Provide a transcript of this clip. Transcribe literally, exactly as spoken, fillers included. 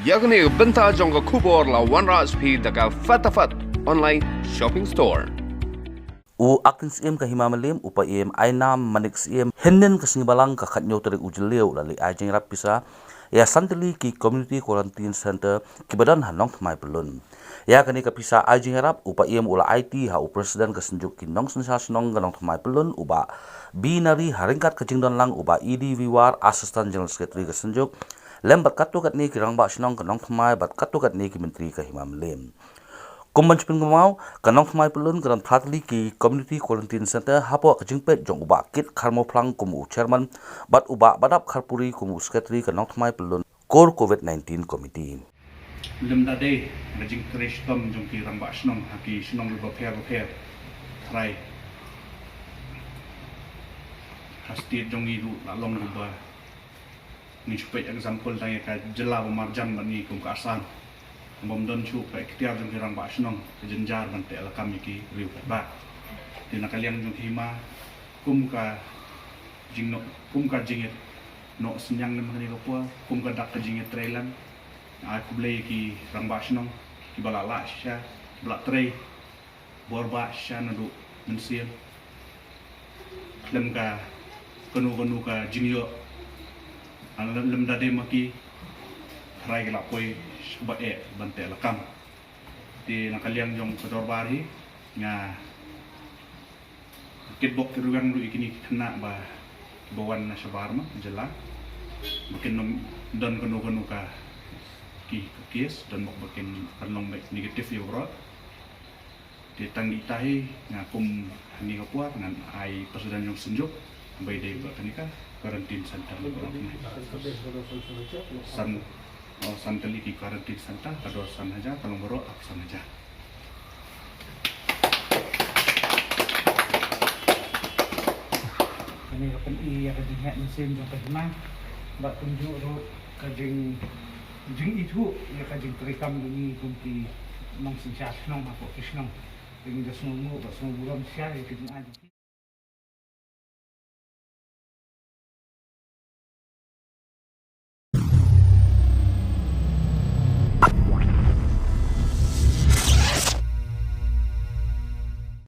Ïa kane ka bynta jong ka khubor la wanrah sha phi da ka Fatafat Online Shopping Store. U Acting Syiem ka Hima Mylliem, u Paiem Ainam Manik Syiem, hynnin ka sngi Balang ka khatñiew tarik u Jylliew, la leit ai jingïarap pisa ïa san tylli ki Community Quarantine Center kiba don ha Nongthymmai Pyllun. Ïa kane ka pisa ai jingïarap u Paiem u la aiti ha u President ka Synjuk ki Nongsynshar Shnong ka Nongthymmai Pyllun, u Bah B Nari, ha ryngkat ka jingdon lang u Bah E D Viwar, Assistant General Secretary ka Synjuk, lem bad katto katne ki rangbah shnong ka Nongthymmai bad katto katne ki myntri ka Hima Mylliem. Kum ban shu pynkynmaw, ka Nongthymmai Pyllun ka don phra tylli ki Community Quarantine Center hapoh ka jingpeit jong u Bah Kit Kharmawphlang kum u Chairman bad u Bah Badap Kharpuri kum u Secretary ka Nongthymmai Pyllun Core Covid nineteen Committee. Lymda dei ka jingtrei shitom jong ki rangbah shnong ha ki shnong kiba pher bapher, tharai ha state jong ngi ruh la long ruh ba ngi shu peit example dang ïa ka jylla ba marjan bad ngi kum ka Assam. Bym don shuh ka ikhtiar jong ki rangbah shnong ka jynjar ban teh lakam ïa ki riew paidbah. Te na ka liang jong ki Hima, kum ka jingnoh, kum ka jingïeit noh synñiang lem ha kane ka por, kum ka dak ka jingïeit trei lang, ai khublei ïa ki rangbah shnong kiba la lah shisha, kiba la trei bor ba shisha naduh mynsiem. Khlem ka kano kano ka jingïoh, lymda dei ma ki, tharai ki la poi sha ba eh ban teh lakam. Te na ka liang jong ka dorbar hi, nga kitbok kitrwiang ruh ïa kine ki khynnah ba kiba wan na shabar ma jylla, ba kin nym don kano kano ka ki, ka case, don bok ba kin pynlong beit negative ïa baroh. Te tang dei ita hi, nga kum ha kane ka por ngan ai President jong Synjuk ba ïadei bad kane ka quarantine center. San, oh, san tylli ki quarantine center, ka dor san hajar, ka long baroh ap san hajar. Kane ka pyni ïa ka jingheh mynsiem jong ka Hima, bad kumjuh ruh ka jing, jingithuh ïa ka jingtrei kam jong ngi kum ki nongsynshar shnong hapoh ki shnong. Te ngi da sngewnguh bad sngew burom shisha ïa ka jingai jong ki.